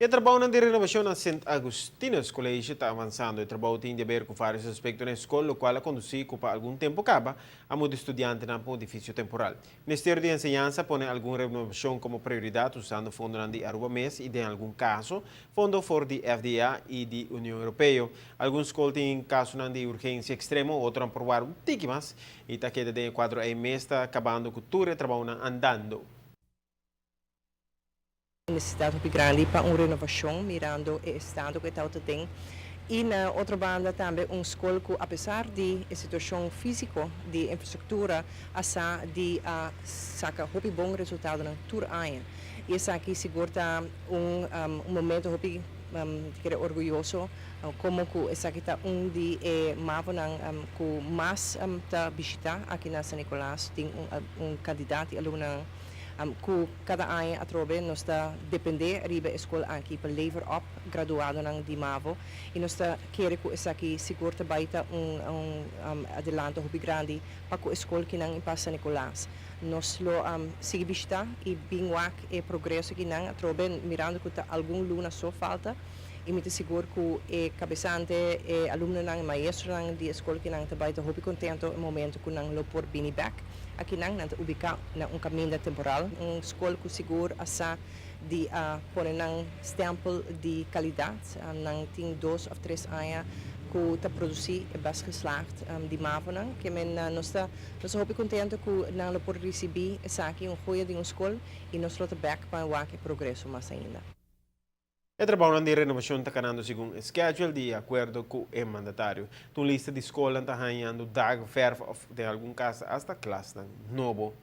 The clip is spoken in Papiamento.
E trabou di renobacion na St. Agustinus College ta avansando. E trabou tin di haber cu varios aspecto na scol, cual a conduci pa algun tempo caba a muda studiantenan pa edificio temporal. Ministerio di Enseñansa a pone algun renobacion como prioridad usando fondo di Aruba mes y, den algun caso, fondo for di FDA y di Union Europeo. Algun scol tin caso di urgencia extremo, otro por un tiki mas, y ta keda den cuadro ey mes ta cabando cu tur e trabou andando. Necesidad hopi grandi pa un renobacion, mirando e estado cu e tin. Y na otro banda tambe un scol cu, apesar di situacion fisico, di infrastructura, a sa di a saca hopi bon resultado na tur aña. Y esaki sigur ta un momento hopi cu orguyoso, como cu esaki ta un di e mavonan cu mas ta bishita aki na San Nicolas, tin un cantidad di alumno cu cada aña atrobe nos ta depende riba e scol aki pa lever op graduadonan di MAVO y nos ta kere cu esaki sigur ta bay ta un adelanto hopi grandi pa cu e scol akinan pa San Nicolas. Nos lo sigui bishita y bin wak e progreso akinan atrobe, mirando cu ta algun luna so falta, y mi ta sigur cu e cabesante, e alumnonan, maestronan di scol akinan ta bay ta hopi contento e momento cu nan lo por bini back. Akinan nan ta ubica na un caminda temporal, un scol cu sigur a sa di a pone nan stempel di calidad. Nan tin 2 of 3 aña cu ta produci e best geslaagd di MAVO nan, kiermen nos ta hopi contento cu nan lo por ricibi esaki, un joya di un scol, y nos lo ta back pa wak e progreso mas ainda. E trabou di renobacion ta canando segun schedule, di acuerdo cu e mandatario. Un lista di scol ta hayando dak, verf of den algun caso hasta klas nobo.